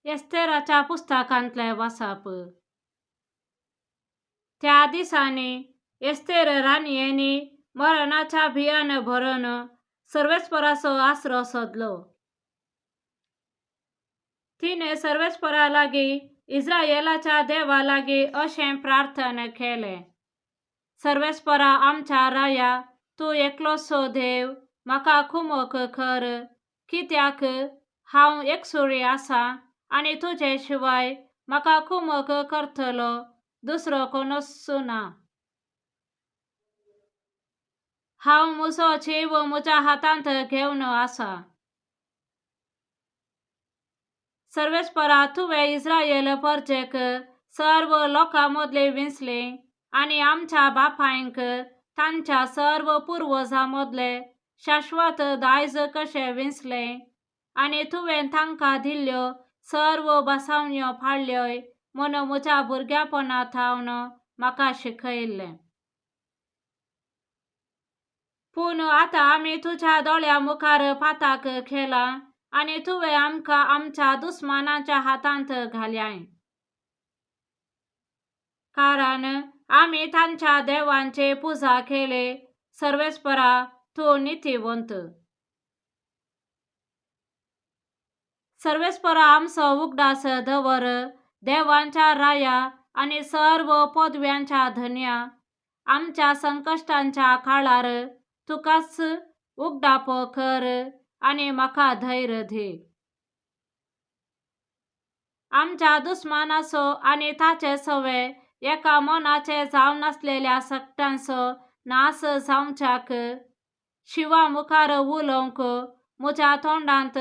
एस्तेराच्या पुस्तकांतलें वाचप. त्या दिसांनी एस्तेर राणयेनी मरणाच्या भियान भरून सर्वेस्पराचो आसरो सोदलो. तिणें सर्वेस्परा लागीं, इस्रायेलाच्या देवा लागीं अशें प्रार्थन केलें, सर्वेस्परा आमच्या राया, तूं एकलोच देव, म्हाका कुमोक कर, कित्याक हांव एकसुरी आसा आनी तुजे शिवाय म्हाका कुमोक करतलो दुसरो कोणूच ना. हांव म्हजो जीव म्हज्या हातांत घेवन आसा. सर्वेस्परा, तुवें इस्रायल परजेक सर्व लोकां मदली विंचली आनी आमच्या बापायंक तांच्या सर्व पुर्वजां मदले शाश्वत दायज कशें विंचलें आनी तुवें तांकां दिल्ल्यो सर्व बसावण्यो पाळ्ळ्योय म्हूण म्हज्या भुरग्यापणा थावन म्हाका शिकयल्लें. पूण आतां आमी तुज्या दोळ्यां मुखार पाताक केलां आनी तुवें आमकां आमच्या दुस्मानाच्या हातांत घाल्याय. कारण आमी तांच्या देवांची पुजा केली. सर्वेस्परा, तूं नितीवंत. सर्वेस्परा, आमचो उगडास दवर. देवांच्या राया आनी सर्व पदव्यांच्या धनया, आमच्या संकश्टांच्या काळार तुकाच उगडापो कर आनी म्हाका धैर्य दी. आमच्या दुस्मानाचो आनी ताचे सवे एका मनाचे जावन आसलेल्या सगटांचो नाश जावच्याक शिवा मुखार उलोवंक म्हज्या तोंडांत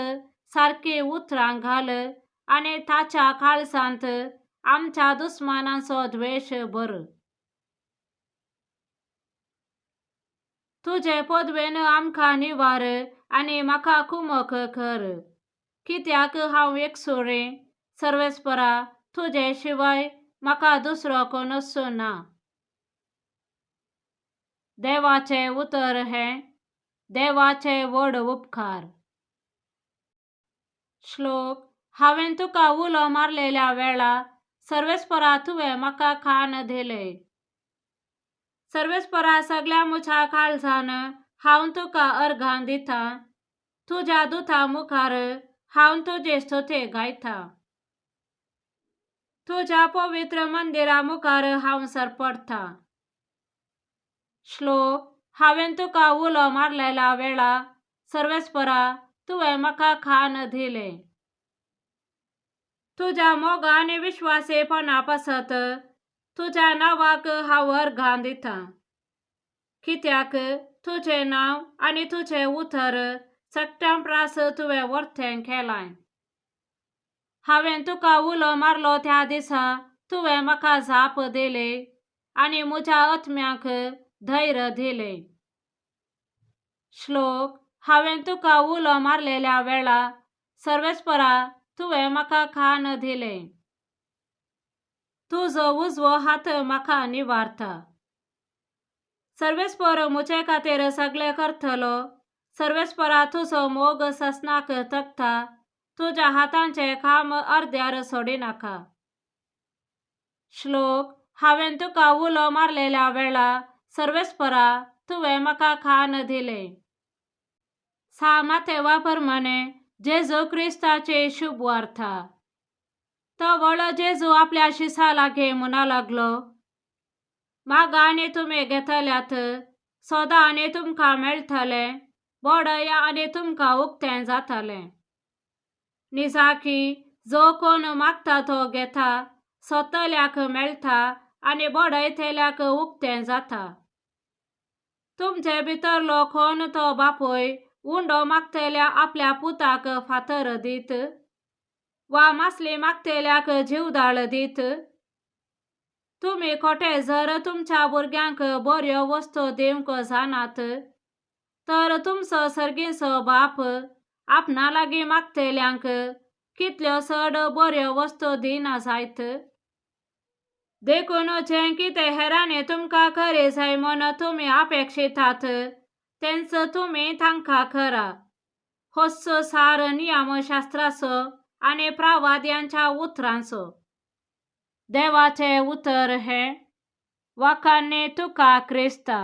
सारकीं उतरां घाल आनी ताच्या काळजांत आमच्या दुस्मानाचो द्वेश भर. तुजे पदवेन आमकां निवार आनी म्हाका कुमक कर, कित्याक हांव एकसुरें. सर्वेस्परा, तुजे शिवाय म्हाका दुसरो कोणूच ना. देवाचें उतर हें. देवाचे व्हड उपकार. श्लोक. हांवें तुका उलो मारलेल्या वेळा, सर्वेस्परा, तुवें म्हाका कान दिलें. सर्वेस्परा, सगल्या म्हज्या काळजान हांव तुका अर्घां दितां. तुज्या दुता मुखार हांव तुजी स्तुती गायतां. तुज्या पवित्र मंदिरा मुखार हांव सरपडटां. श्लोक. हांवें तुका उलो मारलेल्या वेळा, सर्वेस्परा, तुवें म्हाका कान दिलें. तुज्या मोगा आनी विश्वासीपणा पासत तुज्या नांवाक हांव अर्घां दितां, कित्याक तुजें नांव आनी तुजें उतर सगट्यां प्रास तुवें वर्तें केलां. हांवें तुका उलो मारलो त्या दिसा तुवें म्हाका जाप दिली आनी म्हज्या आत्म्याक धैर्य दिलें. श्लोक. हांवें तुका उलो मारलेल्या वेळा, सर्वेस्परा, तुवें म्हाका कान दिलें. तुजो उजवो हात म्हाका निवारता. सर्वेस्पर म्हजे खातीर सगळें करतलो. सर्वेस्परा, तुजो मोग ससनाक तगता. तुज्या हातांचें काम अर्द्यार सोडिनाका. श्लोक. हांवें तुका उलो मारलेल्या वेळा, सर्वेस्परा, तुवें म्हाका कान दिलें. सा मातेवा प्रमाणे जेजू क्रिस्ताची शुभवार्ता. तवळ जेजू आपल्या शिसा लागीं म्हणा लागलो, मागा आनी तुमी घेतल्यात, सोदा आनी तुमकां मेळटलें, बडया आनी तुमकां उक्तें जातलें. निजाकी जो कोण मागता तो घेता, सोदतल्याक मेळटा आनी बडयतल्याक उक्तें जाता. तुमचे भितरलो कोण तो बापूय उंडो मागतल्या आपल्या पुताक फातर दीत वा मासली मागतल्याक जिवदाळ दीत? तुमी खोटे जर तुमच्या भुरग्यांक बऱ्यो वस्तू दिवंक जाणात तर तुमचो सर्गीचो बाप आपणा लागीं मागतल्यांक कितल्यो चड बऱ्यो वस्तू दिना जायत? देखून जें कितें हेरांनी तुमकां करी जाय म्हूण तुमी अपेक्षितात तेंच तुमी तांकां करा. होच सार नियमशास्त्राचो आनी प्रवाद्यांच्या उतरांचो. देवाचें उतर हें वाखाणणी तुका क्रिस्ता.